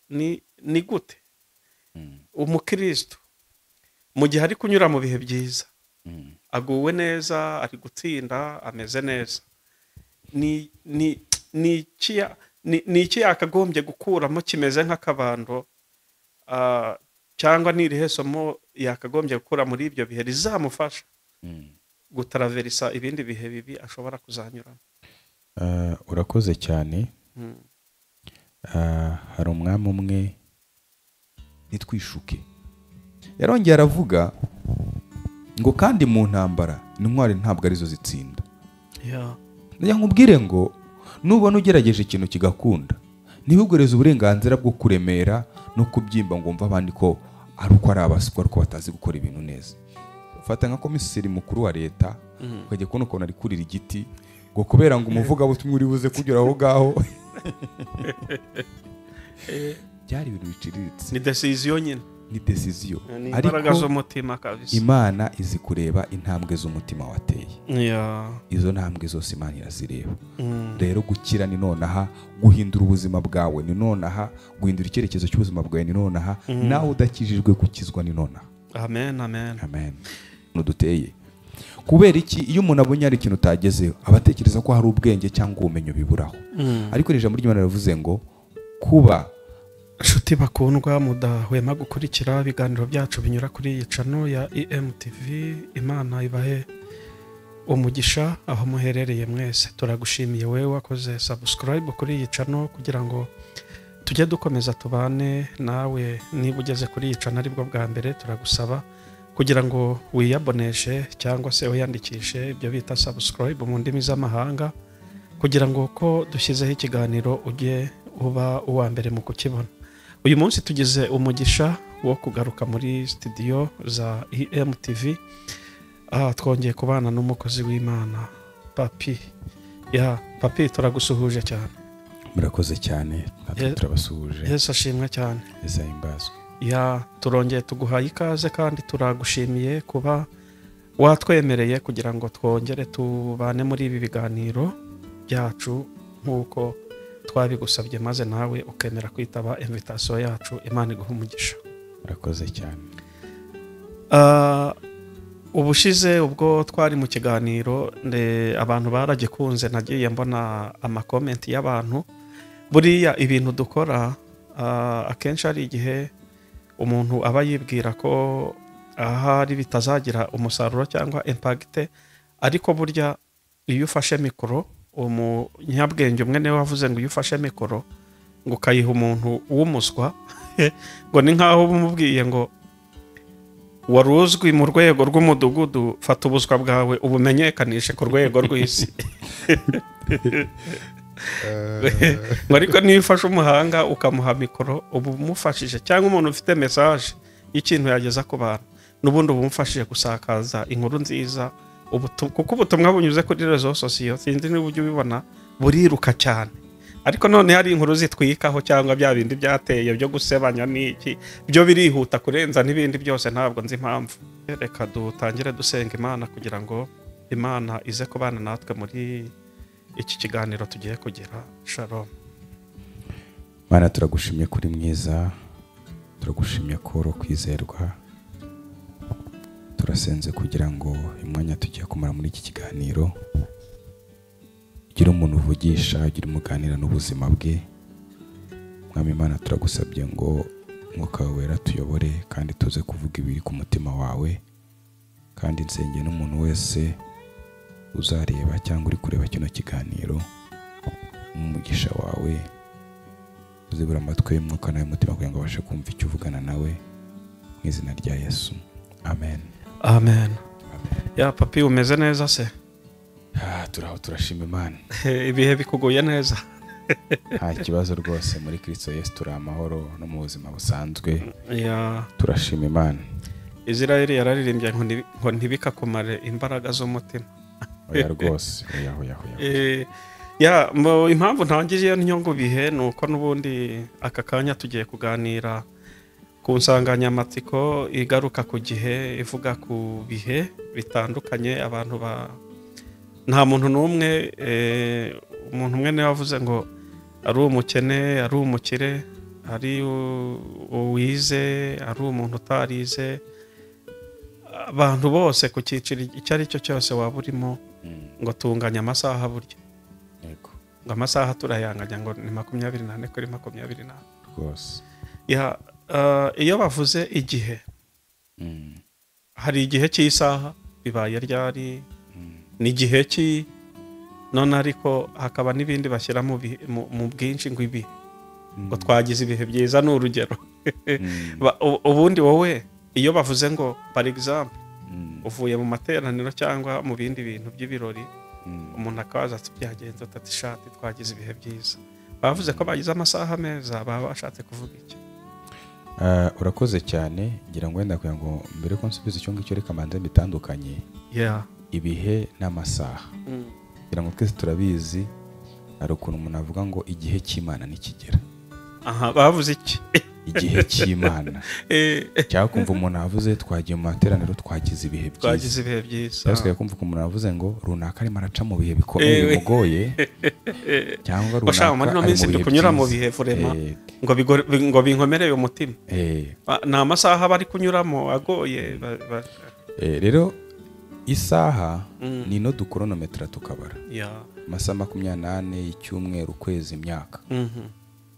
Ni gute umukristo mu gihe ari kunyura mu bihe byiza, aguwe neza, ari gutsinda, ameze neza, ni iki yakagombye gukuramo kimeze nk'akabando, cyangwa ni irihe somo yakagombye gukura muri ibyo bihe rizamufasha gutaraverisa ibindi bihe bibi ashobora kuzanyuramo? Urakoze cyane. Hari umwami umwe, nitwishuke, yarongeye aravuga ngo kandi mu ntambara intwari ntabwo arizo zitsinda. Nkubwire ngo nubona ugerageje ikintu kigakunda, ntibugoreze uburenganzira bwo kuremera no kubyimba ngo umva abandi ko ari uko ari abaswa, ariko batazi gukora ibintu neza. Fata nka komiseri mukuru wa leta, ukajya kubona ukuntu ari kurira igiti ngo kubera ngo umuvugabutumwa uri buze kugera aho ngaho. Byari ibintu biciriritse, ni decision nyine, ni decision, ariko z'umutima kabisa. Imana izi kureba intambwe z'umutima wateye. Izo ntambwe zose Imana irazireba. Rero gukira ni nonaha, guhindura ubuzima bwawe ni nonaha, guhindura icyerekezo cy'ubuzima bwawe ni nonaha, nawe udakijijwe gukizwa ni nonaha. Amen, amen, amen. Nuduteye kubera iki? Iyo umuntu abonye ari ikintu utagezeho, abatekereza ko hari ubwenge cyangwa ubumenyi biburaho. Ariko ijambo ry'Imana rivuze ngo kuba Nshuti bakundwa, mudahwema gukurikira ibiganiro byacu binyura kuri iyi channel ya EMTV, Imana ibahe umugisha aho muherereye mwese. Turagushimiye wewe wakoze subscribe kuri iyi channel kugira ngo tujye dukomeza tubane nawe. Niba ugeze kuri iyi channel aribwo bwa mbere, turagusaba kugira ngo wiyaboneshe cyangwa se wiyandikishe, ibyo bita subscribe mu ndimi z'amahanga, kugira ngo ko dushyizeho ikiganiro ujye uba uwa mbere mu kukibona. Uyu munsi tugize umugisha wo kugaruka muri studio za EMTV. Twongeye kubana n'umukozi w'Imana Papi. Ya Papi, turagusuhuje cyane. Murakoze cyane, natwe turabasuhuje. Yesu ashimwe cyane. Yesu ahimbazwe. Ya turongeye tuguhaye ikaze kandi turagushimiye kuba watwemereye kugira ngo twongere tubane muri ibi biganiro byacu nk'uko twabigusabye, maze nawe ukemera kwitaba invitation yacu. Imana iguhe umugisha. Murakoze cyane. Ubushize ubwo twari mu kiganiro, abantu baragikunze, nagiye mbona amakomenti y'abantu. Buriya ibintu dukora akenshi ari igihe umuntu aba yibwira ko ahari bitazagira umusaruro cyangwa impact, ariko burya iyo ufashe mikoro, umunyabwenge umwe niwe wavuze ngo iyo ufashe mikoro ngo ukayiha umuntu w'umuswa, ngo ni nkaho umubwiye ngo wari uzwi mu rwego rw'umudugudu, fata ubuswa bwawe ubumenyekanishe ku rwego rw'isi. Ngo ariko niyo ufashe umuhanga ukamuha mikoro, uba umufashije, cyangwa umuntu ufite message y'ikintu yageza ku bantu, n'ubundi uba umufashije gusakaza inkuru nziza. Kuko ubutumwa bunyuze kuri réseaux sociaux, sinzi niba ujya ubibona, buriruka cyane. Ariko none hari inkuru zitwikaho cyangwa bya bindi byateye byo gusebanya n'iki, byo birihuta kurenza n'ibindi byose, ntabwo nzi impamvu. Reka dutangire dusenga Imana kugira ngo Imana ize kubana natwe muri iki kiganiro tugiye kugira. Shalom. Mana, turagushimye kuri mwiza, turagushimye ko uri kwizerwa. Turasenze kugira ngo umwanya tugiye kumara muri iki kiganiro ugire umuntu uvugisha, ugire umuganira n'ubuzima bwe. Mwami Imana, turagusabye ngo Mwuka Wera tuyobore kandi tuze kuvuga ibiri ku mutima wawe, kandi nsenge n'umuntu wese uzareba cyangwa uri kureba kino kiganiro, umugisha wawe uzibura amatwi y'umwuka n'ay'umutima kugira ngo abashe kumva icyo uvugana nawe, mu izina rya Yesu. Amen. Amen. Ya Papi, umeze neza se? Turaho, turashima Imana. Ibihe bikuguye neza? Nta kibazo rwose, muri Kristo Yesu turi amahoro no mu buzima busanzwe. Turashima Imana. Israel yararirimbye ngo ntibikakumare imbaraga z'umutima. Oya rwose, oya oya oya. Ya impamvu ntangije niyo bihe nuko nubundi aka kanya tugiye kuganira ku nsanganyamatsiko igaruka ku gihe, ivuga ku bihe bitandukanye abantu ba nta muntu n'umwe, umuntu umwe niwe wavuze ngo ari umukene ari umukire Ari uwize, ari umuntu utarize, abantu bose ku cyiciro icyo ari cyo cyose waba urimo, ngo tunganya amasaha burya. Yego. Ngo amasaha turayanganya, ngo ni 24 kuri 24. Rwose. Iyo bavuze igihe, hari igihe cy'isaha bibaye ryari, ni igihe ki none, ariko hakaba n'ibindi bashyira mu bwinshi ngo ibi ngo twagize ibihe byiza, ni urugero. Ubundi wowe iyo bavuze ngo, par exemple, uvuye mu materaniro cyangwa mu bindi bintu by'ibirori, umuntu akabaza ati byagenze utati ishati twagize ibihe byiza, bavuze ko bagize amasaha meza, baba bashatse kuvuga iki? Urakoze cyane. Ngira ngo wenda kugira ngo mbere ko nsubiza icyo ngicyo, reka manze bitandukanye ibihe n'amasaha. Ngira ngo twese turabizi, hari ukuntu umuntu avuga ngo igihe cy'Imana nikigera. Aha bavuze iki? Igihe cy'Imana. Cyangwa kumva umuntu avuze twagiye mu materaniro twagize ibihe byiza. Twagize ibihe byiza. Cyangwa kumva umuntu avuze ngo runaka arimo araca mu bihe bikomeye bimugoye, cyangwa runaka ari mu bihe kunyura mu bihe vurema ngo binkomereye umutima. Ni amasaha bari kunyuramo agoye. Rero isaha ni no dukoronometera tukabara amasaha 24 icyumweru, ukwezi, imyaka.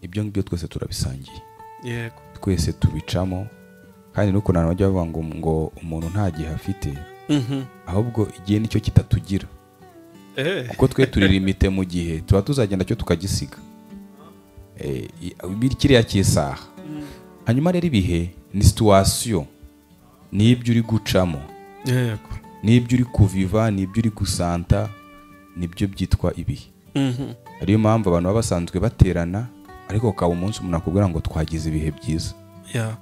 Ibyo ngibyo twese turabisangiye. Yego. Twese tubicamo, kandi nuko nta bajya bavuga ngo umuntu nta gihe afite, ahubwo igihe nicyo kitatugira. Kuko twe turi limite mu gihe tuba tuzagenda cyo tukagisiga. Kiriya cy'isaha. Hanyuma rero ibihe ni situation, nibyo uri gucamo. Yego. Nibyo uri kuviva, nibyo uri gusanta, nibyo byitwa ibihe. Ariyo mpamvu abantu baba basanzwe baterana, ariko ukaba umunsi umuntu akubwira ngo twagize ibihe byiza.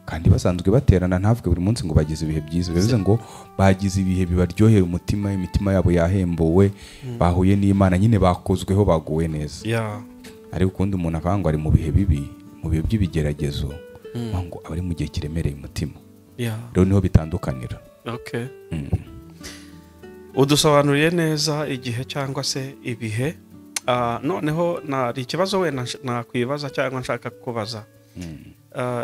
Kandi basanzwe baterana ntavuge buri munsi ngo bagize ibihe byiza, bivuze ngo bagize ibihe bibaryohera umutima, imitima yabo yahembuwe, bahuye n'Imana nyine, bakozweho, baguwe neza. Ariko ukundi umuntu akavuga ngo ari mu bihe bibi, mu bihe by'ibigeragezo, ngo aba ari mu gihe kiremereye umutima. Rero niho bitandukanira. Okay. Udusobanuriye neza igihe cyangwa se ibihe. Noneho nari ikibazo wenda nakwibaza cyangwa nshaka kubaza.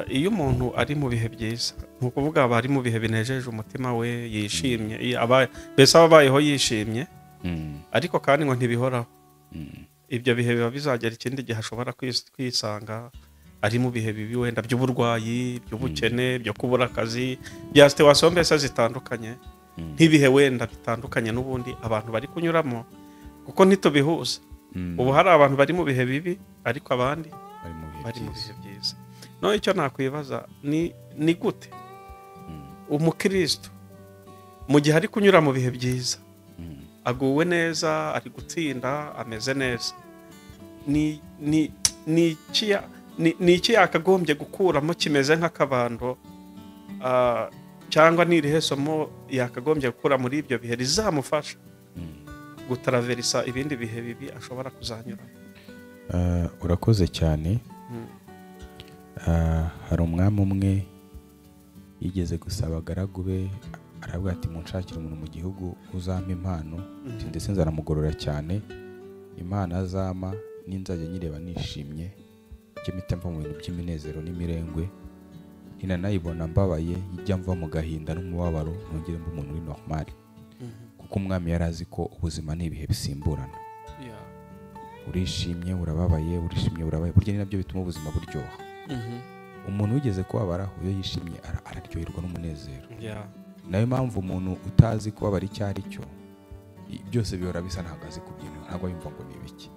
Iyo umuntu ari mu bihe byiza, ni ukuvuga aba ari mu bihe binejeje umutima we, yishimye, mbese aba abayeho yishimye, ariko kandi ngo ntibihoraho. Ibyo bihe biba bizagera ikindi gihe ashobora kwisanga ari mu bihe bibi, wenda by'uburwayi, by'ubukene, byo kubura akazi, bya situation mbese zitandukanye, nk'ibihe wenda bitandukanye n'ubundi abantu bari kunyuramo, kuko ntitubihuza. Ubu hari abantu bari mu bihe bibi, ariko abandi bari mu bihe byiza. No icyo nakwibaza ni gute umukristo mu gihe ari kunyura mu bihe byiza, aguwe neza, ari gutsinda, ameze neza, ni iki yakagombye gukuramo kimeze nk'akabando, cyangwa ni irihe somo yakagombye gukura muri ibyo bihe rizamufasha gutaraverisa ibindi bihe bibi ashobora kuzanyura? Urakoze cyane. Hari umwami umwe yigeze gusaba abagaragu be, aravuga ati munshakire umuntu mu gihugu uzampa impano, ndetse nzaramugorora cyane, impano azampa ninzajya nyireba nishimye, njye mpita mva mu bintu by'iminezero n'imirengwe, ntinanayibona mbabaye, njya mva mu gahinda n'umubabaro, nongere mba umuntu uri normal. Kuko umwami yari azi ko ubuzima ni ibihe bisimburana. Urishimye urababaye, urishimye urababaye, burya ni nabyo bituma ubuzima buryoha. Umuntu wigeze kubabara iyo yishimye araryoherwa n'umunezero. Nayo mpamvu umuntu utazi kubabara icyo ari cyo, byose bihora bisa, ntabwo azi kubyina, ntabwo yumva ngo ni ibiki.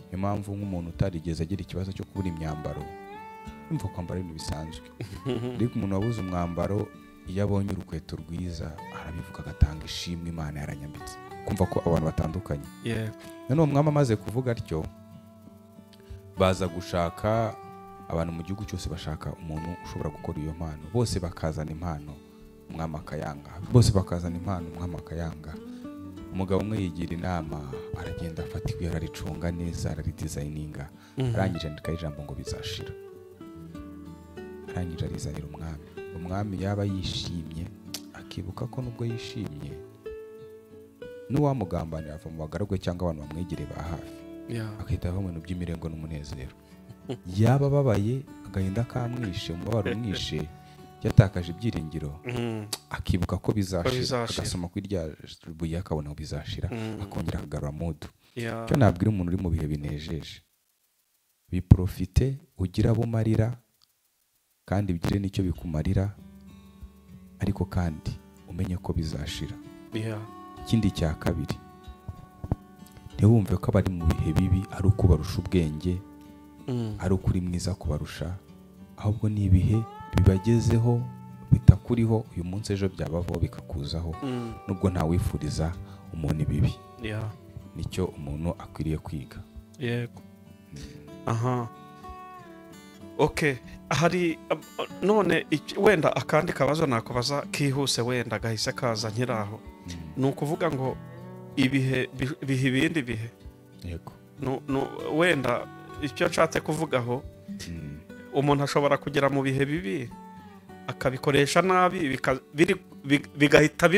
Niyo mpamvu nk'umuntu utarigeze agira ikibazo cyo kubura imyambaro, yumva kwambara ibintu bisanzwe. Ariko umuntu wabuze umwambaro, iyo abonye urukweto rwiza arabivuga, agatanga ishimwe, Imana yaranyambitse. Kumva ko abantu batandukanye. None umwami amaze kuvuga atyo, baza gushaka abantu mu gihugu cyose, bashaka umuntu ushobora gukora iyo mpano, bose bakazana impano, umwami akayanga, bose bakazana impano, umwami akayanga. Umugabo umwe yigira inama, aragenda afata ibuye araricunga neza, araridesigninga, arangije andika ijambo ngo bizashira. Arangije arizanira umwami. Umwami yaba yishimye, akibuka ko nubwo yishimye n'uwamugambanira ava mu bagaragwe cyangwa abantu bamwegereye ba hafi, akahita ava mu bintu by'imirengwe n'umunezero. Yaba ababaye, agahinda kamwishe, umubabaro umwishe, yatakaje ibyiringiro, akibuka ko bizashira, agasoma kuri rya buye akabona bizashira, akongera akagarura mood. Icyo nabwira umuntu uri mu bihe binejeje, biprofite, ugira abo umarira kandi bigire n'icyo bikumarira, ariko kandi umenye ko bizashira. Ikindi cya kabiri, ntiwumve ko abari mu bihe bibi ari uko barusha ubwenge, ari uko uri mwiza kubarusha, ahubwo ni ibihe bibagezeho bitakuriho uyu munsi, ejo byabavaho bikakuzaho, nubwo ntawifuriza umuntu ibibi. Nicyo umuntu akwiriye kwiga. Yego. Aha. Okay, hari none wenda akandi kabazo nakubaza kihuse, wenda gahise kaza nkiraho. Ni ukuvuga ngo ibihe bihe ibindi bihe. Yego. No, wenda icyo nshatse kuvugaho, umuntu ashobora kugera mu bihe bibi akabikoresha nabi, bigahita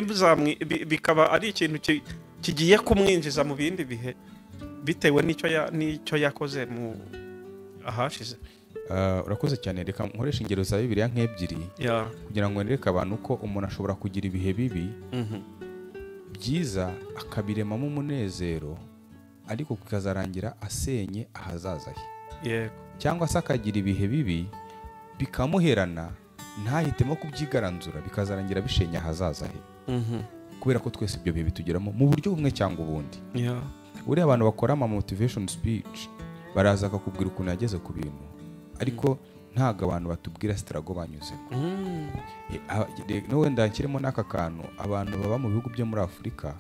bikaba ari ikintu kigiye kumwinjiza mu bindi bihe bitewe n'icyo yakoze mu ahashize. Urakoze cyane. Reka nkoresha ingero za Bibiliya nk'ebyiri kugira ngo nereke abantu ko umuntu ashobora kugira ibihe bibi byiza akabiremamo umunezero, ariko bikazarangira asenye ahazaza he. Yego. Cyangwa se akagira ibihe bibi bikamuherana, ntahitemo kubyigaranzura, bikazarangira bishenya ahazaza he. Kubera ko twese ibyo bihe bitugeramo mu buryo bumwe cyangwa ubundi. Buriya abantu bakora ama motivation speech baraza akakubwira ukuntu yageze ku bintu, ariko ntago abantu batubwira struggle banyuzemo. No wenda nshyiremo n'aka kantu, abantu baba mu bihugu byo muri Afurika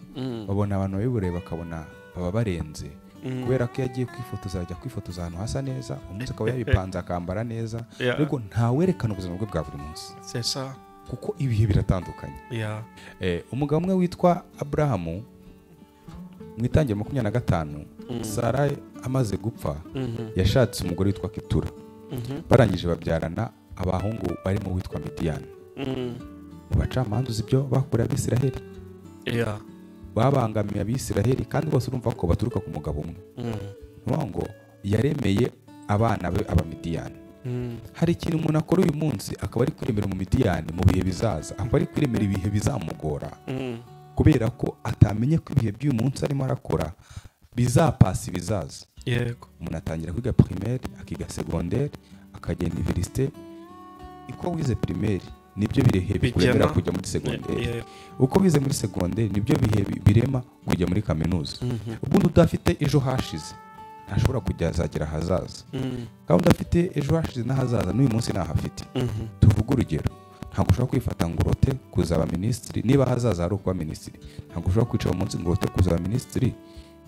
babona abantu babibureye bakabona baba barenze, kubera ko iyo agiye kwifotoza ajya kwifotoza ahantu hasa neza, umunsi akaba yabipanze akambara neza, ariko ntawerekana ubuzima bwe bwa buri munsi. Kuko ibihe biratandukanye. Umugabo umwe witwa Abrahamu mu itangira 25, Sara amaze gupfa, yashatse umugore witwa Ketura. Barangije babyarana abahungu barimo witwa Midiyani. Mu bacamanza uzi ibyo bakoreye Abisiraheli? Babangamiye Abisiraheli, kandi bose urumva ko baturuka ku mugabo umwe. Ni ngo yaremeye abana be Abamidiyani. Hari ikintu umuntu akora uyu munsi akaba ari kwiremera mu Midiyani mu bihe bizaza, akaba ari kwiremera ibihe bizamugora, kubera ko atamenye ko ibihe by'uyu munsi arimo arakora bizapasa ibizaza. Yego. Umuntu atangira kwiga primaire, akiga secondaire, akagenda université. Uko wize primaire nibyo birehe bikuremera kujya muri secondaire. Uko wize muri secondaire nibyo bihe birema kujya muri kaminuza. Ubundi udafite ejo hashize ntashobora kujya azagera ahazaza. Kandi udafite ejo hashize n'ahazaza n'uyu munsi ntahafite. Tuvuge urugero, ntabwo ushobora kwifata ngo urote kuzaba minisitiri niba ahazaza ari ukuba minisitiri. Ntabwo ushobora kwicara umunsi ngo urote kuzaba minisitiri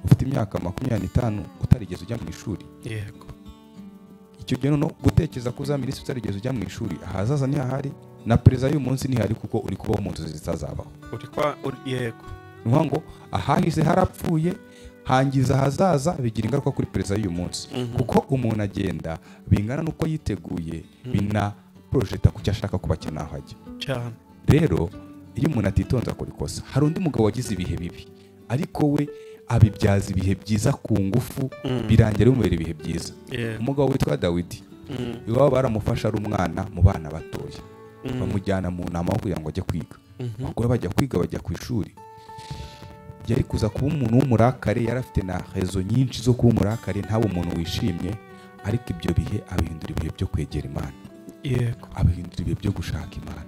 ufite imyaka 25 utarigeze ujya mu ishuri. Yego. Icyo gihe no gutekereza ko uzaba minisitiri utarigeze ujya mu ishuri, ahazaza ntihahari, na perezida y'uyu munsi ntihari, kuko uri kubaho mu nzozi zitazabaho. Yego. Ni ukuvuga ngo ahahise harapfuye, hangiza ahazaza, bigira ingaruka kuri perezida y'uyu munsi. Kuko umuntu agenda bingana n'uko yiteguye, bina projeta ku cyo ashaka kuba cyo naho ajya. Cyane. Rero iyo umuntu atitonze akora ikosa. Hari undi mugabo wagize ibihe bibi, ariko we abibyaza ibihe byiza ku ngufu, birangira bimubera ibihe byiza. Umugabo witwa Dawidi, iwabo baramufasha ari umwana mu bana batoya, bamujyana mu nama kugira ngo ajye kwiga. Abagore bajya kwiga, bajya ku ishuri. Yari kuza kuba umuntu w'umurakare, yari afite na rezo nyinshi zo kuba umurakare, ntabe umuntu wishimye, ariko ibyo bihe abihindura ibihe byo kwegera Imana. Yego. Abihindura ibihe byo gushaka Imana.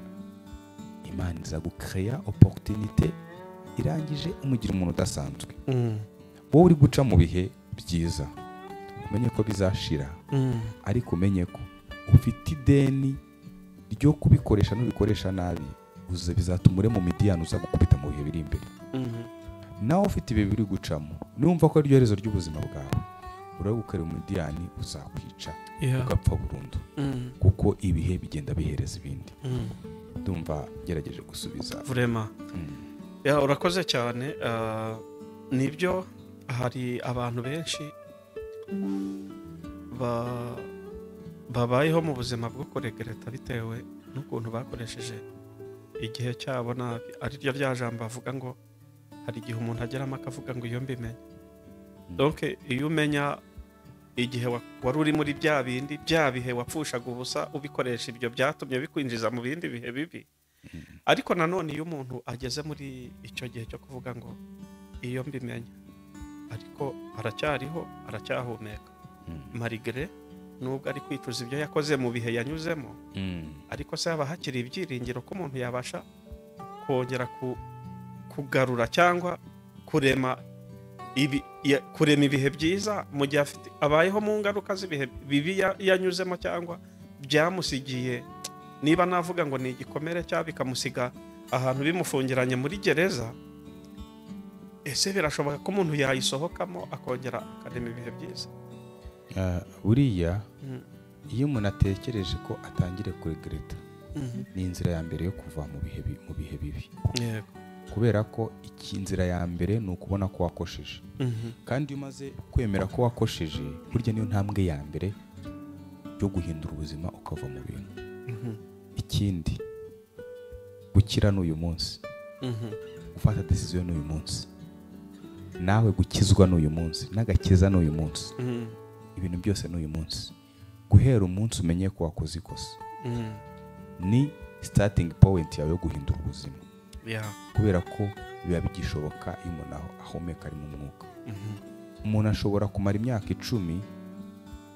Imana iza gucrea opportunité, irangije umugira umuntu udasanzwe. Wowe uri guca mu bihe byiza, umenye ko bizashira, ariko umenye ko ufite ideni ryo kubikoresha n'ubikoresha nabi, bizatuma ure mu Midiyani uza gukubita mu bihe biri imbere. Nawe ufite ibihe biri gucamo, numva ko ari ryo herezo ry'ubuzima bwawe, urabukare mu Midiyani uzakwica, ugapfa burundu. Kuko ibihe bigenda bihereza ibindi. Ndumva ngerageje gusubiza. Vraiment. Ya, urakoze cyane. Nibyo, hari abantu benshi babayeho mu buzima bwo kuregreta bitewe n'ukuntu bakoresheje igihe cyabo nabi. Ari ryo rya jambo avuga ngo hari igihe umuntu ageramo akavuga ngo iyo mbimenya. Donc iyo umenya Igihe wari uri muri bya bindi, bya bihe wapfushaga ubusa ubikoresha, ibyo byatumye bikwinjiza mu bindi bihe bibi. Ariko nanone iyo umuntu ageze muri icyo gihe cyo kuvuga ngo iyo mbimenya, ariko aracyariho, aracyahumeka, malgré nubwo ari kwicuza ibyo yakoze mu bihe yanyuzemo, ariko se haba hakiri ibyiringiro ko umuntu yabasha kongera kugarura cyangwa kurema kurema ibihe byiza mu gihe abayeho mu ngaruka z'ibihe bibi yanyuzemo, cyangwa byamusigiye, niba navuga ngo ni igikomere, cyangwa bikamusiga ahantu bimufungiranye muri gereza? Ese birashoboka ko umuntu yayisohokamo akongera akarema ibihe byiza? Buriya iyo umuntu atekereje ko atangire kuregreta, ni inzira ya mbere yo kuva mu bihe bibi. Kubera ko inzira ya mbere ni ukubona ko wakosheje. Kandi iyo umaze kwemera ko wakosheje, burya niyo ntambwe ya mbere yo guhindura ubuzima ukava mu bintu. Ikindi, gukira n'uyu munsi, gufata decision n'uyu munsi, nawe gukizwa n'uyu munsi, n'agakiza n'uyu munsi, ibintu byose n'uyu munsi. Guhera umunsi umenye ko wakoze ikosa, ni starting point yawe yo guhindura ubuzima. Kubera ko biba bigishoboka iyo umuntu ahumeka ari mu mwuka. Umuntu ashobora kumara imyaka 10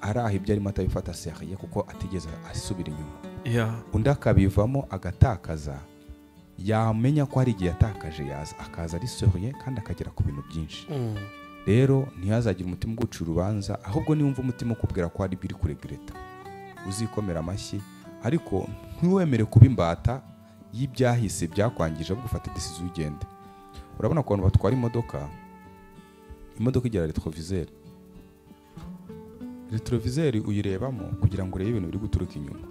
araha ibyo arimo atabifata sérieux kuko atigeze asubira inyuma. Undi akabivamo agatakaza, yamenya ko hari igihe yatakaje, yaza akaza ari sérieux kandi akagera ku bintu byinshi. Rero ntihazagire umutima uguca urubanza, ahubwo niwumva umutima ukubwira ko hari ibyo uri kuregreta, uzikomera amashyi, ariko ntiwemere kuba imbata y'ibyahise byakwangije, ahubwo ufate decision ugende. Urabona ku bantu batwara imodoka, imodoka igira rétroviseur. Rétroviseur uyirebamo kugira ngo urebe ibintu biri guturuka inyuma.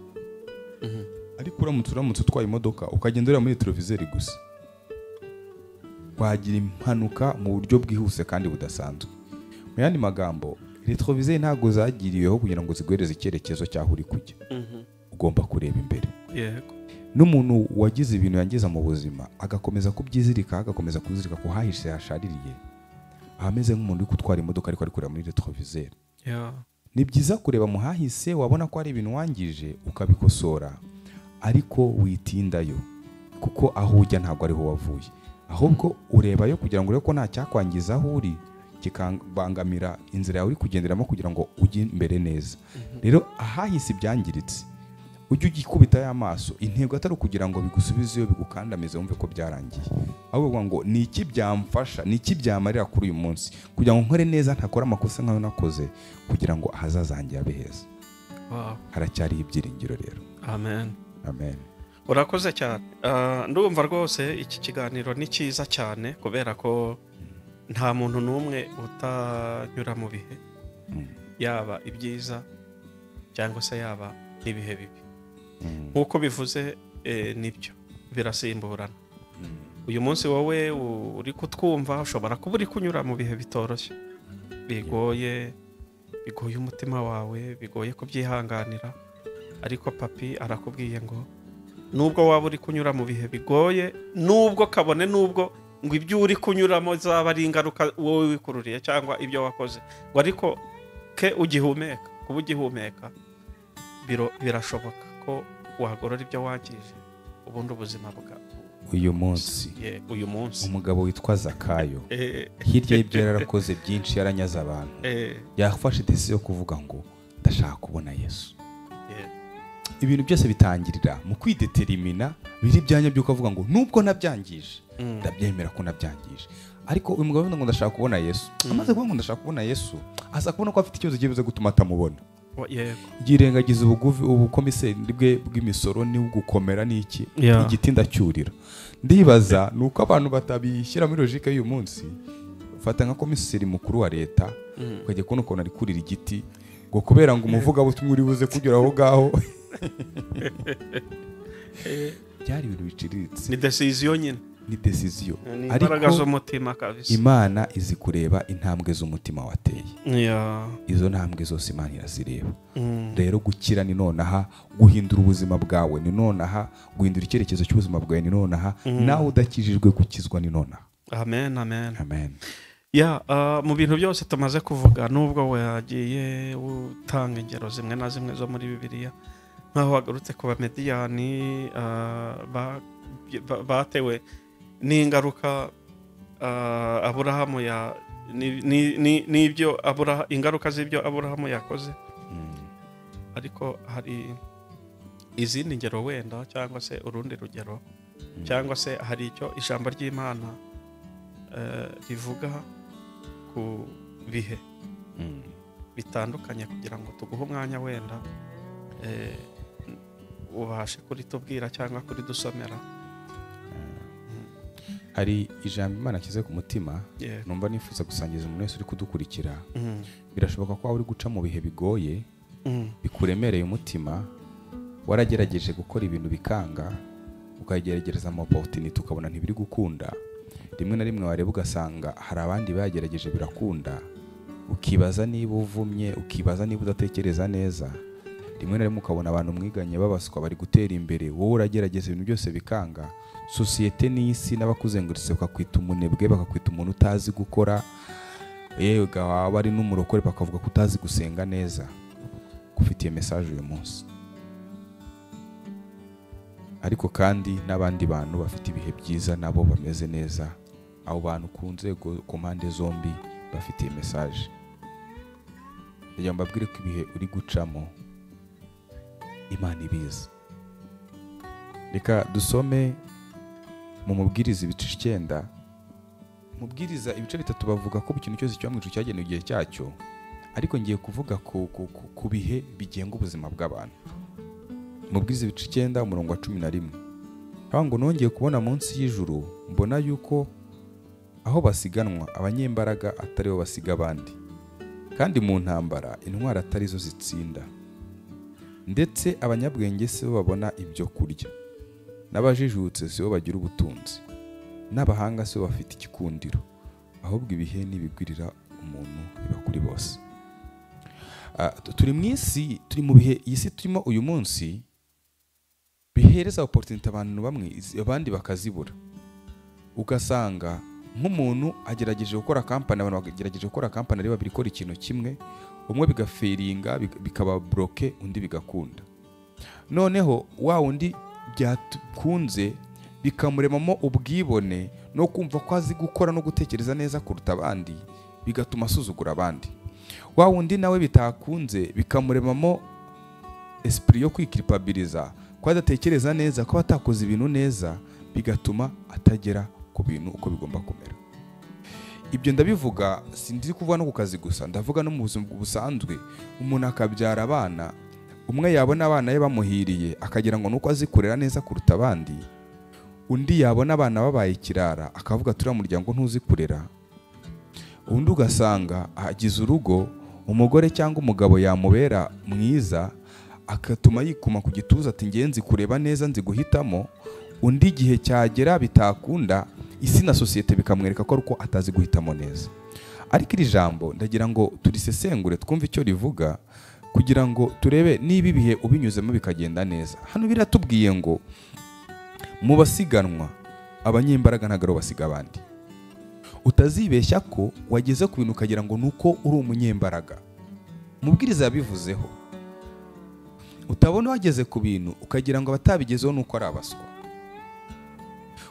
Ariko uramutse utwaye imodoka ukagenda ureba muri rétroviseur gusa, wagira impanuka mu buryo bwihuse kandi budasanzwe. Mu yandi magambo, rétroviseur ntabwo zagiriweho kugira ngo ziguhereze icyerekezo cy'aho uri kujya. Ugomba kureba imbere. N'umuntu wagize ibintu yangiza mu buzima agakomeza kubyizirika, agakomeza kuzirika ku hahise hashaririye, aba ameze nk'umuntu uri gutwara imodoka ariko ari kureba muri rétroviseur. Ni byiza kureba mu hahise, wabona ko hari ibintu wangije ukabikosora, ariko witindayo, kuko aho ujya ntabwo ariho wavuye. Ahubwo urebayo kugira ngo urebe ko nta cyakwangiza aho uri, kikabangamira inzira yawe uri kugenderamo kugira ngo ujye imbere neza. Rero ahahise ibyangiritse ujye ugikubita y'amaso, intego atari ukugira ngo bigusubizeyo bigukandamize wumve ko byarangiye, ahubwo ngo ni iki byamfasha, ni iki byamarira kuri uyu munsi kugira ngo nkore neza, ntakora amakosa nkayo nakoze, kugira ngo ahazaza hanjye habe heza. Haracyariho ibyiringiro rero. Amen. Amen. Urakoze cyane. Ndumva rwose iki kiganiro ni cyiza cyane, kubera ko nta muntu n'umwe utanyura mu bihe, yaba ibyiza cyangwa se yaba ibihe bibi. Nk'uko bivuze, nibyo birasimburana. Uyu munsi wowe uri kutwumva ushobora kuba uri kunyura mu bihe bitoroshye, bigoye, bigoye umutima wawe, bigoye kubyihanganira, ariko papi arakubwiye ngo nubwo waba uri kunyura mu bihe bigoye, nubwo kabone nubwo ngo ibyo uri kunyuramo zaba ari ingaruka wowe wikururiye cyangwa ibyo wakoze, ngo ariko ke ugihumeka, kuba ugihumeka birashoboka ko wagorora ibyo wangije, ubundi ubuzima bwa uyu munsi. Uyu munsi umugabo witwa Zakayo, hirya y'ibyo yarakoze byinshi, yaranyaze abantu, yafashe decision yo kuvuga ngo ndashaka kubona Yesu. Ibintu byose bitangirira mu kwidetermina, biri byanya by'uko avuga ngo nubwo nabyangije, ndabyemera ko nabyangije, ariko uyu mugabo ngo ndashaka kubona Yesu. Amaze kuvuga ngo ndashaka kubona Yesu, aza kubona ko afite ikibazo kibuze gutuma atamubona. Yirengagiza ubukomiseri bwe bw'imisoro ni ugukomera n'iki, igiti ndacyurira. Ndibaza nuko abantu batabishyira muri logique y'uyu munsi. Fata nka komiseri mukuru wa leta, ukajya kubona ukuntu ari kurira igiti ngo kubera ngo umuvuga butumwa uri buze kugera aho ngaho. Byari ibintu biciriritse. Ni decision nyine. Ni decision. Ni imbaraga z'umutima kabisa. Imana izi kureba intambwe z'umutima wateye. Izo ntambwe zose Imana irazireba. Rero gukira ni nonaha, guhindura ubuzima bwawe ni nonaha, guhindura icyerekezo cy'ubuzima bwawe ni nonaha, nawe udakijijwe gukizwa ni nonaha. Amen, amen. Amen. Ya, mu bintu byose tumaze kuvuga, nubwo wagiye utanga ingero zimwe na zimwe zo muri Bibiliya, nk'aho wagarutse ku Bamediyani batewe n'ingaruka Aburahamu ya n'ibyo ingaruka z'ibyo Aburahamu yakoze, ariko hari izindi ngero wenda, cyangwa se urundi rugero, cyangwa se hari icyo ijambo ry'Imana rivuga ku bihe bitandukanye, kugira ngo tuguhe umwanya wenda ubashe kuritubwira cyangwa kuridusomera. Hari ijambo Imana ashyize ku mutima, numva nifuza gusangiza umuntu wese uri kudukurikira. Birashoboka ko waba uri guca mu bihe bigoye, bikuremereye umutima, waragerageje gukora ibintu bikanga, ukagerageza ama opportunity ukabona ntibiri gukunda. Rimwe na rimwe wareba ugasanga hari abandi bagerageje birakunda, ukibaza niba uvumye, ukibaza niba udatekereza neza. Rimwe na rimwe ukabona abantu mwiganye babaswa bari gutera imbere, wowe uragerageza ibintu byose bikanga. Sosiyete n'isi n'abakuzengurutse bakakwita umunebwe, bakakwita umuntu utazi gukora, yewe waba ari n'umurokore bakavuga ko utazi gusenga neza. Gufitiye message uyu munsi. Ariko kandi n'abandi bantu bafite ibihe byiza nabo bameze neza, abo bantu ku nzego ku mpande zombi bafitiye message. Ndagira mbabwire ko ibihe uri gucamo Imana ibizi. Reka dusome mu Mubwiriza ibice 9. Mubwiriza ibice 3 bavuga ko ikintu cyose cyo mu ijuru cyagenewe igihe cyacyo, ariko ngiye kuvuga ku bihe bigenga ubuzima bw'abantu. Mubwiriza ibice 9 umurongo wa 11. Aho ngo nongeye kubona munsi y'ijuru, mbona yuko aho basiganwa abanyembaraga atari bo basiga abandi, kandi mu ntambara intwari atari zo zitsinda, ndetse abanyabwenge si bo babona ibyo kurya, n'abajijutse si bo bagira ubutunzi, n'abahanga si bo bafite igikundiro, ahubwo ibihe n'ibigwirira umuntu biba kuri bose. Turi mu isi, turi mu bihe, iyi si turimo uyu munsi bihereza opportunity abantu bamwe, abandi bakazibura. Ugasanga nk'umuntu agerageje gukora company, abantu bagerageje gukora company ari babiri ikora ikintu kimwe, umwe bigaferinga bikaba bloqué, undi bigakunda. Noneho wa wundi byakunze bikamuremamo ubwibone no kumva ko azi gukora no gutekereza neza kuruta abandi, bigatuma asuzugura abandi. Wa wundi nawe bitakunze bikamuremamo esprit yo kwikiripabiliza, ko adatekereza neza, ko atakoze ibintu neza, bigatuma atagera ku bintu uko bigomba kumera. Ibyo ndabivuga sindi kuvuga no ku kazi gusa, ndavuga no mu buzima busanzwe. Umuntu akabyara abana, umwe yabona abana ye bamuhiriye akagira ngo nuko azi kurera neza kuruta abandi, undi yabona abana babaye ikirara akavuga turiya muryango ntuzi kurera. Undi ugasanga agize urugo, umugore cyangwa umugabo yamubera mwiza akatuma yikuma ku gituza ati ngiye nzi kureba neza, nzi guhitamo. Undi igihe cyagera bitakunda, isi na sosiyete bikamwereka ko ariko atazi guhitamo neza. Ariko iri jambo ndagira ngo turisesengure twumve icyo rivuga, kugira ngo turebe niba ibihe ubinyuzemo bikagenda neza. Hano biratubwiye ngo mu basiganwa abanyembaraga ntabwo ari bo basiga abandi. Utazibeshya ko wageze ku bintu ukagira ngo nuko uri umunyembaraga. Mubwiriza yabivuzeho. Utabona wageze ku bintu ukagira ngo abatabigezeho nuko ari abaswa.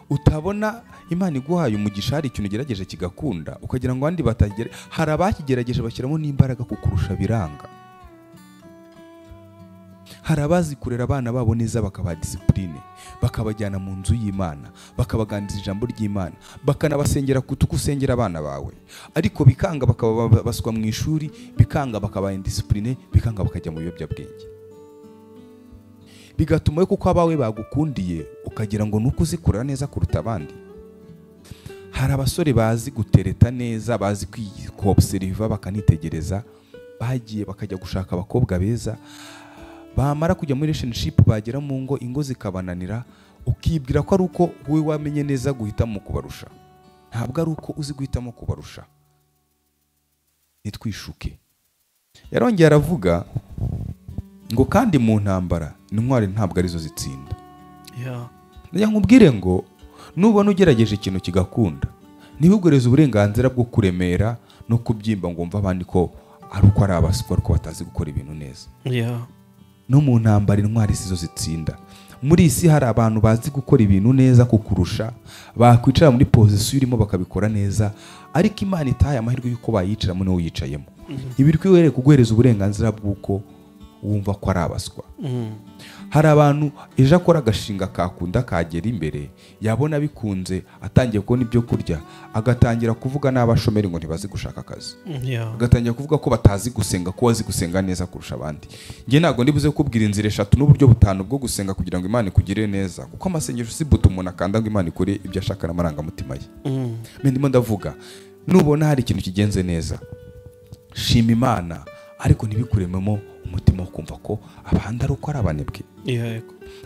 Utabona Imana iguhaye umugisha hari ikintu ugerageje kigakunda ukagira ngo abandi batagere, hari abakigerageje bashyiramo n'imbaraga kukurusha biranga. Hari abazi kurera abana babo neza bakabaha discipline, bakabajyana mu nzu y'Imana, bakabaganiriza ijambo ry'Imana, bakanabasengera kutuko usengera abana bawe, ariko bikanga bakaba baswa mu ishuri, bikanga bakaba indiscipline, bikanga bakajya mu biyobyabwenge. Bigatuma kuko abawe bagukundiye ukagira ngo nuko uzi kurera neza kuruta abandi. Hari abasore bazi gutereta neza, bazi kwobserva bakanitegereza, bagiye bakajya gushaka abakobwa beza, bamara kujya muri relationship bagera mu ngo, ingo zikabananira, ukibwira ko ari uko wowe wamenye neza guhitamo kubarusha. Ntabwo ari uko uzi guhitamo kubarusha. Nitwishuke. Yarongeye aravuga ngo kandi mu ntambara intwari ntabwo arizo zitsinda. Ndagira nkubwire ngo nubona ugerageje ikintu kigakunda, Ntibiguhereze uburenganzira bwo kuremera no kubyimba ngo wumve abandi ko ari uko ari abaswa, ariko batazi gukora ibintu neza. No mu ntambara intwari sizo zitsinda. Muri isi hari abantu bazi gukora ibintu neza kukurusha, bakwicara muri position urimo bakabikora neza, ariko Imana itaye amahirwe y'uko bayicaramo niwe uyicayemo. Ntibiri kuguhereza uburenganzira bw'uko wumva ko ari abaswa. Hari abantu ejo akora agashinga kakunda kagera imbere, yabona bikunze atangiye kubona ibyo kurya, agatangira kuvuga n'abashomeri ngo ntibazi gushaka akazi, agatangira kuvuga ko batazi gusenga, ko bazi gusenga neza kurusha abandi. Njye ntabwo ndibuze kukubwira inzira eshatu n'uburyo butanu bwo gusenga kugira ngo Imana ikugirire neza, kuko amasengesho si buto umuntu akanda ngo Imana ikore ibyo ashaka n'amarangamutima ye. Ndimo ndavuga, nubona hari ikintu kigenze neza, shima Imana, ariko ntibikurememo umutima wo kumva ko abandi ari uko ari abanebwe.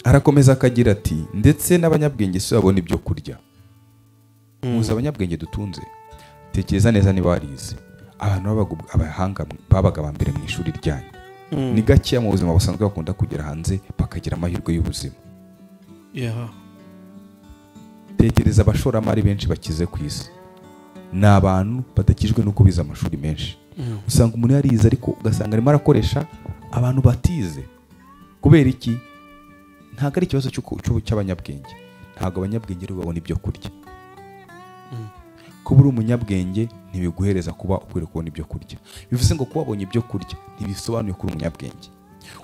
Arakomeza akagira ati ndetse n'abanyabwenge si babona ibyo kurya. Muzi abanyabwenge dutunze, tekereza neza niba warize. Abantu abahanga babaga ba mbere mu ishuri ryanyu, ni gakeya mu buzima busanzwe bakunda kugera hanze bakagira amahirwe y'ubuzima. Tekereza abashoramari benshi bakize ku isi, ni abantu badakijwe nuko bize amashuri menshi. Usanga umuntu yarize ariko ugasanga arimo arakoresha abantu batize. Kubera iki? Ntabwo ari ikibazo cy'abanyabwenge. Ntabwo abanyabwenge ari babona ibyo kurya. Kuba uri umunyabwenge ntibiguhereza kuba ukwiriye kubona ibyo kurya. Bivuze ngo kuba wabonye ibyo kurya ntibisobanuye ko uri umunyabwenge.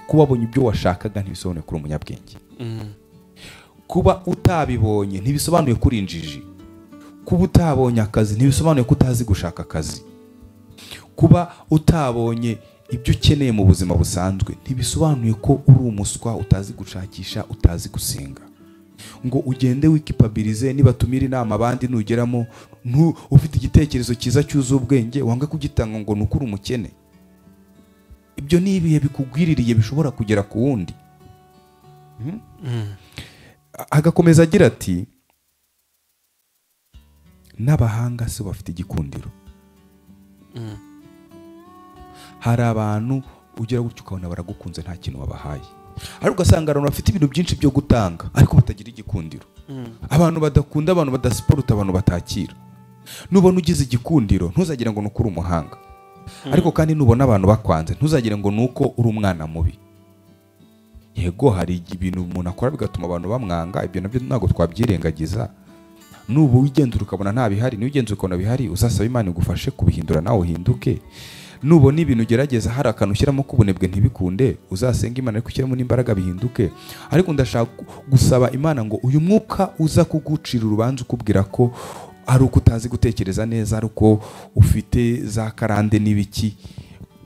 Kuba wabonye ibyo washakaga ntibisobanuye ko uri umunyabwenge. Kuba utabibonye ntibisobanuye ko uri injiji. Kuba utabonye akazi ntibisobanuye ko utazi gushaka akazi. Kuba utabonye ibyo ukeneye mu buzima busanzwe ntibisobanuye ko uri umuswa, utazi gushakisha, utazi gusenga. Ngo ugende wikipabilize, nibatumira inama abandi nugeramo ufite igitekerezo cyiza cyuzuye ubwenge wange kugitanga ngo nuko uri umukene. Ibyo ni ibihe bikugwiririye bishobora kugera ku wundi. Agakomeza agira ati n'abahanga si bafite igikundiro. Hari abantu ugera gutyo ukabona baragukunze nta kintu wabahaye, ariko ugasanga abantu bafite ibintu byinshi byo gutanga ariko batagira igikundiro. Abantu badakunda, abantu badasiporuta, abantu batakira. Nubona ugize igikundiro ntuzagira ngo nuko uri umuhanga, ariko kandi nubona abantu bakwanze ntuzagira ngo nuko uri umwana mubi. Yego hari ibintu umuntu akora bigatuma abantu bamwanga, ibyo nabyo ntabwo twabyirengagiza. Nubu wigenzura ukabona nta bihari, n'ugenzura ukabona bihari, uzasaba Imana igufashe kubihindura nawe uhinduke. Nubona ibintu ugerageza hari akantu ushyiramo k'ubunebwe ntibikunde, uzasenga Imana ariko ushyiramo n'imbaraga bihinduke. Ariko ndashaka gusaba Imana ngo uyu mwuka uza kugucira urubanza ukubwira ko ari uko utazi gutekereza neza, ari uko ufite za karande n'ibiki,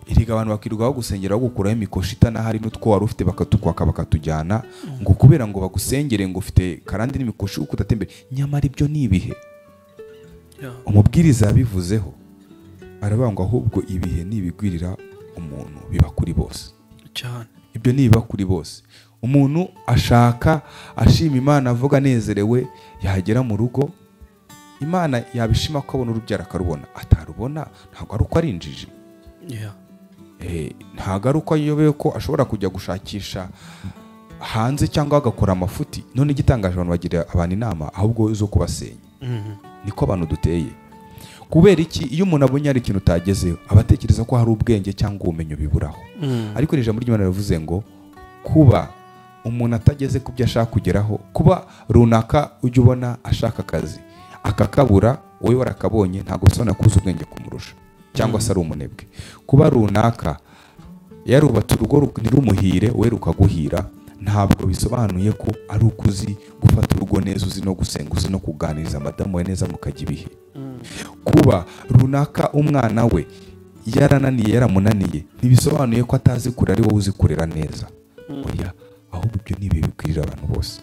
erega abantu bakirirwa bagusengera bagukuraho imikoshi itanahari n'utwo wari ufite bakatukwaka bakatujyana, ngo kubera ngo bagusengere ngo ufite karande n'imikoshi uko udatembere. Nyamara ibyo ni ibihe. Umubwiriza yabivuzeho aravuga ngo ahubwo ibihe nibigwirira umuntu biba kuri bose. Cyane. Ibyo nibiba kuri bose. Umuntu ashaka ashima Imana avuga anezerewe, yagera mu rugo Imana yabishima ko abona urubyaro akarubona, atarubona ntabwo ari uko ari injiji. Ntabwo ari uko ayobewe ko ashobora kujya gushakisha hanze cyangwa agakora amafuti. None igitangaje abantu bagira abantu inama ahubwo zo kubasenya. Niko abantu duteye. Kubera iki? Iyo umuntu abonye ari ikintu utagezeho abatekereza ko hari ubwenge cyangwa ubumenyi biburaho. Ariko ijambo ry'Imana rivuze ngo kuba umuntu atageze ku byo ashaka kugeraho, kuba runaka ujya ubona ashaka akazi akakabura, wowe warakabonye, ntabwo bisobanura ko uzi ubwenge kumurusha cyangwa se ari umunebwe. Kuba runaka yarubatse urugo ntirumuhire, wowe rukaguhira, ntabwo bisobanuye ko ari uko uzi gufata urugo neza, uzi no gusenga, uzi no kuganiriza madamu we neza mukajya ibihe. Kuba runaka umwana we yarananiye, yaramunaniye, ntibisobanuye ko atazi kurera, ari wowe uzi kurera neza. Oya, ahubwo ibyo ni ibihe bikwirira abantu bose.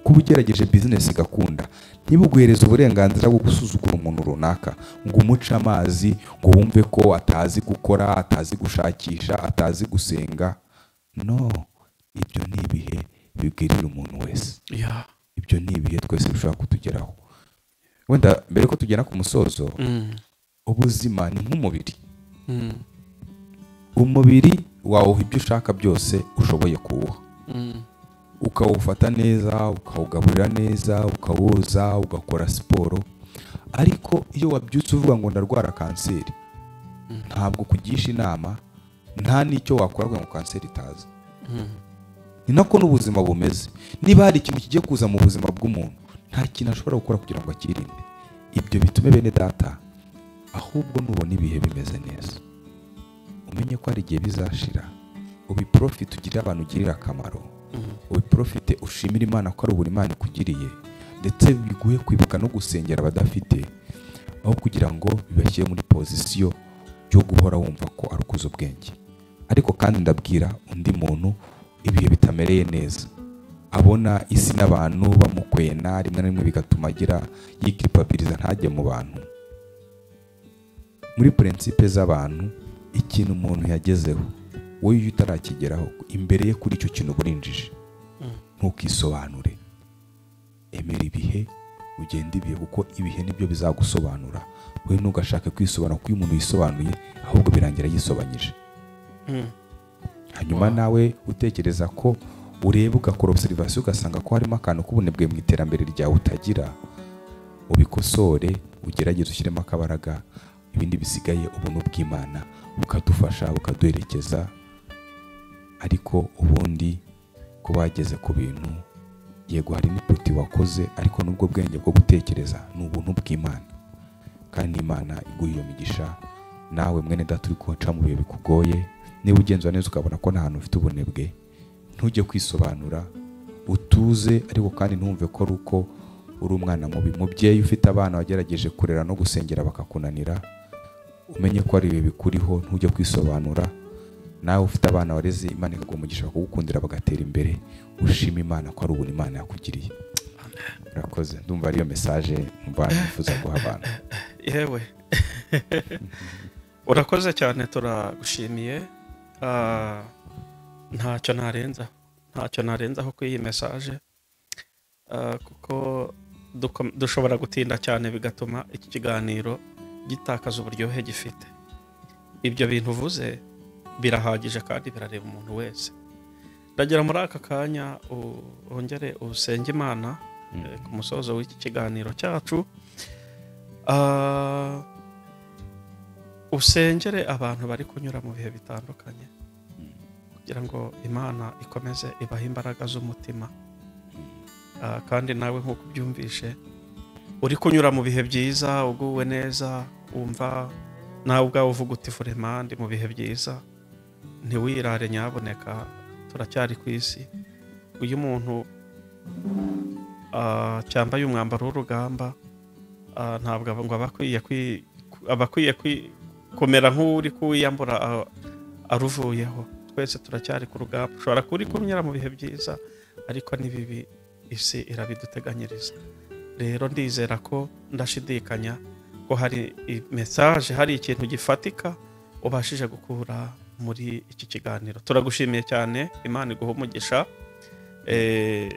Kuba ugerageje business igakunda ntibuguhereze uburenganzira bwo gusuzugura umuntu runaka ngo umuce amazi, ngo wumve ko atazi gukora, atazi gushakisha, atazi gusenga. No, ibyo ni ibihe bibwirira umuntu wese. Ibyo ni ibihe twese bishobora kutugeraho. Wenda mbere ko tugera ku musozo, ubuzima ni nk'umubiri. Umubiri wawe ibyo ushaka byose ushoboye kuwuha, ukawufata neza, ukawugaburira neza, ukawoza, ugakora siporo. Ariko iyo wabyutse uvuga ngo ndarwara kanseri, ntabwo kugisha inama, nta n'icyo wakora ngo kanseri itaza. Ni nako n'ubuzima bumeze. Niba hari ikintu kigiye kuza mu buzima bw'umuntu, nta kintu ashobora gukora kugira ngo akirinde. Ibyo bitume bene data, ahubwo nubona ibihe bimeze neza, umenye ko hari igihe bizashira, ubiprofite ugirire abantu ugirira akamaro, ubiprofite ushimire Imana ko ari ubuntu Imana ikugiriye, ndetse biguhe kwibuka no gusengera abadafite, aho kugira ngo bibashyire muri pozisiyo yo guhora wumva ko ari ukuza ubwenge. Ariko kandi ndabwira undi muntu ibihe bitamereye neza, abona isi n'abantu bamukwena, rimwe na rimwe bigatuma agira yikipabiliza ntajye mu bantu. Muri principe z'abantu, ikintu umuntu yagezeho wowe iyo utarakigeraho, imbere ye kuri icyo kintu burinjije, ntukisobanure. Emera ibihe, ugende ibihe, kuko ibihe nibyo bizagusobanura. Wowe ntugashake kwisobanura, kuko iyo umuntu yisobanuye ahubwo birangira yisobanyije. Hanyuma nawe utekereza ko ureba ugakora observation ugasanga ko harimo akantu k'ubunebwe mu iterambere ryawe utagira, ubikosore, ugerageze ushyiremo akabaraga, ibindi bisigaye ubuntu bw'Imana bukadufasha, bukaduherekeza. Ariko ubundi ko bageze ku bintu, yego hari n'iputi wakoze, ariko nubwo bwenge bwo gutekereza ni ubuntu bw'Imana, kandi Imana iguha iyo migisha. Nawe mwene data uri guca mu bihe bikugoye, niba ugenzura neza ukabona ko nta hantu ufite ubunebwe, ntujye kwisobanura, utuze, ariko kandi ntumve ko ari uko uri umwana mubi. Mubyeyi ufite abana wagerageje kurera no gusengera bakakunanira, umenye ko ari ibihe bikuriho, ntujye kwisobanura. Nawe ufite abana wareze Imana ikaguha umugisha bakagukundira bagatera imbere, ushima Imana ko ari ubuntu Imana yakugiriye. Murakoze, ndumva ariyo message mva nifuza guha abantu. Yewe urakoze cyane, turagushimiye. Ntacyo narenzaho kuri iyi message, kuko dushobora gutinda cyane bigatuma iki kiganiro gitakaza uburyohe gifite. Ibyo bintu uvuze birahagije kandi birareba umuntu wese. Ndagira muri aka kanya wongere usenge Imana ku musozo w'iki kiganiro cyacu. Usengere abantu bari kunyura mu bihe bitandukanye, kugira ngo Imana ikomeze ibahe imbaraga z'umutima. Kandi nawe nk'uko ubyumvishe, uri kunyura mu bihe byiza, uguwe neza, wumva nawe ubwawe uvuga uti vraiment ndi mu bihe byiza, ntiwirare nyaboneka, turacyari ku isi. Uyu muntu cyambaye umwambaro w'urugamba, ntabwo ngo abakwiye kumera nk'uri kuwiyambura aruvuyeho. Twese turacyari ku rugamba. Ushobora kuri kunyura mu bihe byiza, ariko n'ibibi isi irabiduteganyiriza. Rero ndizera ko ndashidikanya ko hari message, hari ikintu gifatika ubashije gukura muri iki kiganiro. Turagushimiye cyane, Imana iguhe umugisha.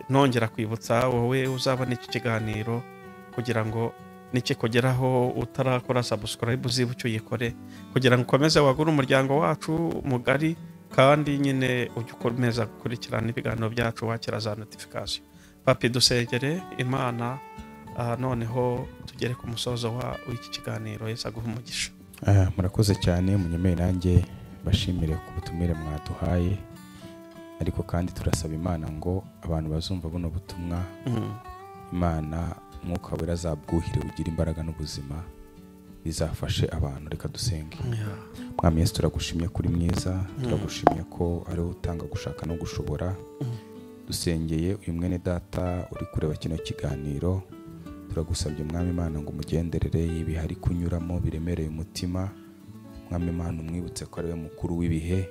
Nongera kwibutsa wowe uzabona iki kiganiro, kugira ngo nikikugeraho utarakora subscribe uzibuke uyikore, kugira ngo ukomeze wagure umuryango wacu mugari, kandi nyine ujye ukomeza gukurikirana ibiganiro byacu wakira za notification. Papi, dusengere Imana, noneho tugere ku musozo w'iki kiganiro. Yesu aguhe umugisha. Murakoze cyane, munyemere nanjye bashimire ku butumire mwaduhaye. Ariko kandi turasaba Imana ngo abantu bazumva buno butumwa, Imana Mwuka Wera azabwuhire ugire imbaraga n'ubuzima, bizafashe abantu. Reka dusenge. Mwami Yesu, turagushimye kuri mwiza, turagushimye ko ari utanga gushaka no gushobora. Dusengeye uyu mwene data uri kureba kino kiganiro, turagusabye Mwami Imana ngo umugenderere ibihe ari kunyuramo biremereye umutima. Mwami Imana umwibutse ko ari we mukuru w'ibihe,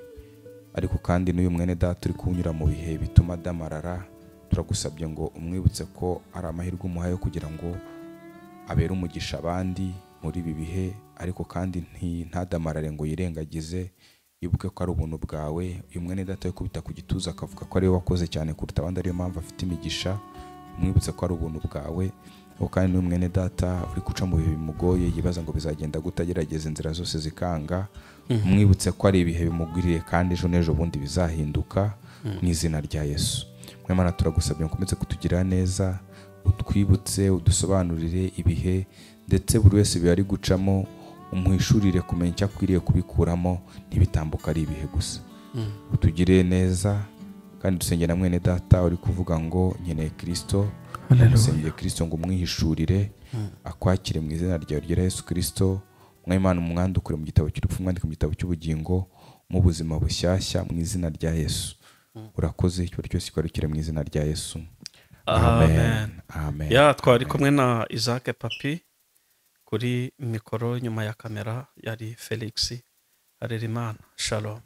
ariko kandi n'uyu mwene data uri kunyura mu bihe bituma adamarara, turagusabye ngo umwibutse ko ari amahirwe umuhaye kugira ngo abere umugisha abandi muri ibi bihe, ariko kandi ntadamarare ngo yirengagize, yibuke ko ari ubuntu bwawe. Uyu mwene data kubita ku gituza akavuga ko ari we wakoze cyane kuruta abandi, ariyo mpamvu afite imigisha, umwibutse ko ari ubuntu bwawe. Ariko kandi n'uyu mwene data uri guca mu bihe bimugoye, yibaza ngo bizagenda gute, agerageza inzira zose zikanga, umwibutse ko ari ibihe bimugwiriye kandi ejo n'ejo bundi bizahinduka mu izina rya Yesu. Mwemana, turagusabye mukomeze kutugira neza, Utwibutse, udusobanurire ibihe, ndetse buri wese biba ari gucamo, umuhishurire kumenya icyo akwiriye kubikuramo, ntibitambuka ari ibihe gusa. Utugirire neza, kandi dusenge na mwene data uri kuvuga ngo nkeneye Kristo. Dusenge Kristo ngo umwihishurire, akwakire mu izina ryawe ryera Yesu Kristo. Mwami Imana, umwandukure mu gitabo cy'urupfu, umwandike mu gitabo cy'ubugingo, mu buzima bushyashya mu izina rya Yesu. Urakoze, icyubahiro cyose kigarukire mu izina rya Yesu. Amen. Amen. Ya, twari kumwe na Isaac Papi kuri mikoro, nyuma ya kamera yari Felix Harerimana. Shalom.